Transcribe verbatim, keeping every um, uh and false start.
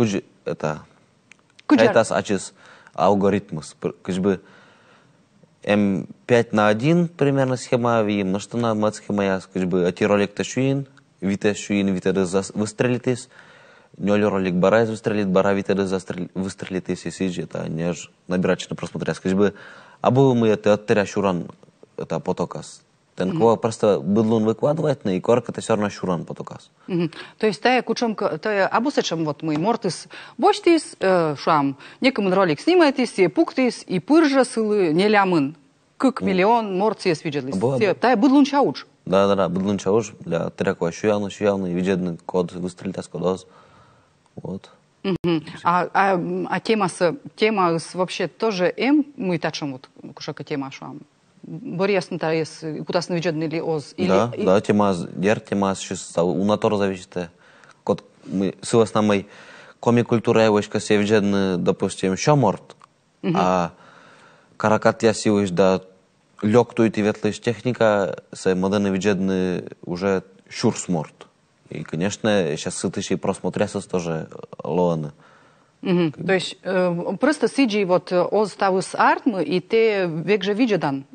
Кыдз это... Кыдз ар- Чайтас ачыс алгоритмыс. Пр- Кыдз бы эм пять на один примерно схема, и мноштына мат схемаяс, кыдз бы эти ролик тэ сюин, витэ сюин, витэ дэ зас- выстрелитыс, нёль ролик бара из выстрелит, бара витэ дэ застрел- выстрелитыс, и сыдз это неж набирачно просмотряс. Кыдз бы абу мы это оттыря сюран это потокас. Тэн кова просто быдлун выкладывать, но и корка тэ всё равно сюран потокас. Мгм. То есть тая кучем, тая абу сэтшем вот мый мортыс босьтӥз, э, шуам, некымын ролик снимайтӥз, сие пуктӥз, и пыр жӧ сылы нелямын кык миллион морт сиес видзедлӥз. Абу, абу. Сие тая быдлунча удж. Да, да, да, быдлунча удж, да, тыряко сюяны, сюяны, видзедны, код выстрелитас, код оз. Вот. Мгм. А, а, м, а темаыс, темаыс вообще тоже эм, мый татшем вот кучем тема, шуам. Бӧръясны таез кутасны видзедны или оз? Или Да, и- да, темаыс, дерт, темаыс сыӵе, уна тор зависит. Код мы, сы вӧсна мый коми культурая вӧсь кӧсъя видзедны, допустим, сё морт, а каракатъя силысь да лёк туй тӥ ветлысь техника, сое мӧдӧны видзедны уже сюрс морт. И, конечно, сейчас сытысь и просмотрясыс тоже лоӧны. Мгм. То есть э, просто сыдзи вот э, оз ставыс артмы, и тэ век жӧ видзедан.